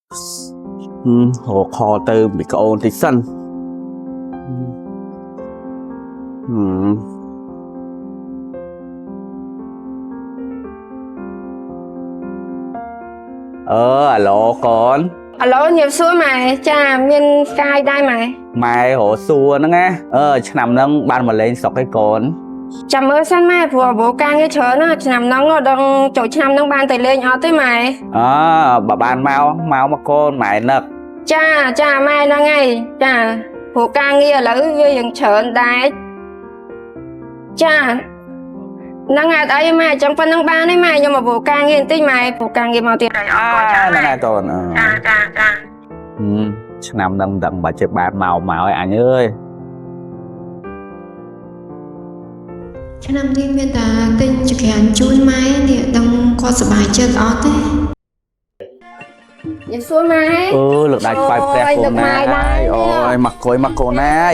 ហឹមរកខទៅមីក្អូនតិចសិនហឹមអឺអាឡូកូន ឥឡូវញៀបសួរម៉ែចាមានផ្កាយដែរម៉ែ ម៉ែរកសួរហ្នឹងណាអឺឆ្នាំហ្នឹងបានមកលេងស្រុកឯកូន ចាំមើលសិនម៉ែព្រោះអាបូការងារច្រើនណាស់ឆ្នាំហ្នឹងដល់ចូលឆ្នាំហ្នឹងបានទៅលេងអត់ទេម៉ែ អើបើបានមកមកមកកូនម៉ែនឹក ចាចាម៉ែហ្នឹងហើយចាព្រោះការងារឥឡូវវាយ៉ាងច្រើនដែរចាហ្នឹងហើយអត់អីម៉ែអញ្ចឹងប៉ុណ្្នឹងបានទេម៉ែខ្ញុំអាបូការងារបន្តិចម៉ែព្រោះការងារមកទៀត អើហ្នឹងហើយកូនអឺ ចាចាចា ហឹមឆ្នាំហ្នឹងមិនដឹងបើជាបានមកមកឲ្យអញអើយ ឆ្នាំនេះមានតែទិញចក្រានជូនម៉ែនេះដឹងគាត់សប្បាយចិត្តអត់ទេ ញៀបសួរម៉ែ អឺលើកដៃថ្វាយព្រះកូនណា អូយនឹកម៉ែដែរ អូយមកគយមកកូនណាយ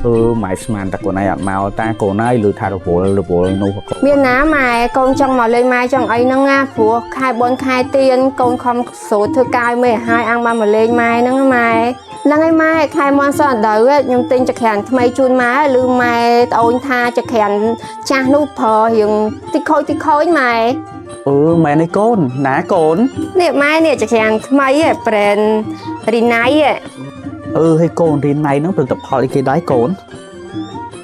អឺម៉ែស្មានតែកូនឯងអត់មកតាកូនហើយឮថារវល់រវល់នោះកូន មានណាម៉ែកូនចង់មកលេងម៉ែចង់អីហ្នឹងណាព្រោះខែបនខែទៀនកូនខំស្រួលធ្វើកាយមេឲ្យអាំងបានមកលេងម៉ែហ្នឹងណាម៉ែហ្នឹងហើយម៉ែខែមុនសោះដល់ខ្ញុំទិញចក្រានថ្មីជូនម៉ែឬម៉ែត្អូនថាចក្រានចាស់នោះប្រើរៀងតិចខូចតិចខូចម៉ែ អឺម៉ែនេះកូនណាកូន នេះម៉ែនេះចក្រានថ្មីហ៎ប្រេនរីណៃហ៎ អឺហើយកូនរៀនណៃហ្នឹងផលិតផលអីគេដែរកូន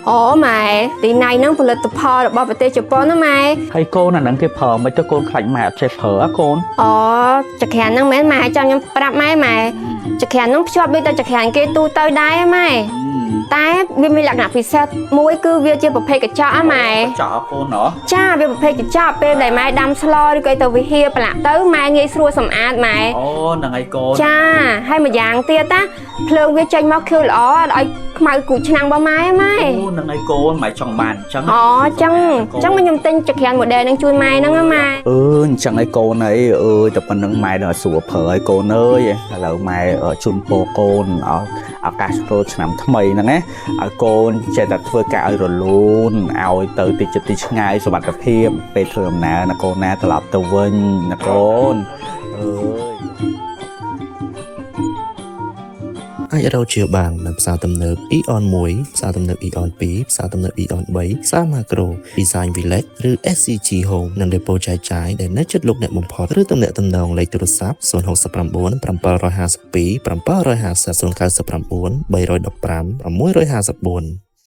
អូម៉ែរីណៃហ្នឹងផលិតផលរបស់ប្រទេសជប៉ុនណាម៉ែ ហើយកូនអាហ្នឹងគេប្រើមិនទៅកូនខ្លាចម៉ែអត់ចេះប្រើហ៎កូន អូចក្រានហ្នឹងមែនម៉ែចាំខ្ញុំប្រាប់ម៉ែម៉ែចក្រានហ្នឹងភ្ជាប់ដូចតែចក្រានគេទូទៅដែរម៉ែតែវាមានលក្ខណៈពិសេសមួយគឺវាជាប្រភេទកញ្ចក់ហ៎ម៉ែ ចោលកូនហ៎ ចាវាប្រភេទកញ្ចក់ពេលដែលម៉ែដាំស្លឬក៏ទៅវិហារប្រឡាក់ទៅម៉ែងាយស្រួលសម្អាតម៉ែ អូហ្នឹងហើយកូន ចាហើយម្យ៉ាងទៀតណាភ្លើងវាចេញមកខៀវល្អអត់ឲ្យខ្មៅគូឆ្នាំងរបស់ម៉ែហ៎ម៉ែ អូហ្នឹងហើយកូនម៉ែចង់បានអញ្ចឹង អូចឹងចឹងមកខ្ញុំទិញចក្រាន model ហ្នឹងជូនម៉ែហ្នឹងហ៎ម៉ែ អឺអញ្ចឹងហើយកូនអីអើយតែប៉ុណ្្នឹងម៉ែដល់ស្រួលប្រើហើយកូនអើយឥឡូវម៉ែជូនពរកូនឲ្យឱកាសចូលឆ្នាំថ្មីហ្នឹងណាឲ្យកូនចេះតែធ្វើការឲ្យរលូនឲ្យទៅទីជិតទីឆ្ងាយសុវត្ថិភាពពេលធ្វើដំណើរណាកូនណាត្រឡប់ទៅវិញណាកូនអើយ អាចរកជាបាននៅផ្សារទំនើប Eon 1ផ្សារទំនើប Eon 2ផ្សារទំនើប Eon 3ផ្សារ Macro Design Village ឬ SCG Home និង Depot ចែកចាយដែលនៅជិតលោកអ្នកបំផុតឬទំនាក់ទំនងលេខទូរស័ព្ទ069 752 750 099 315 654។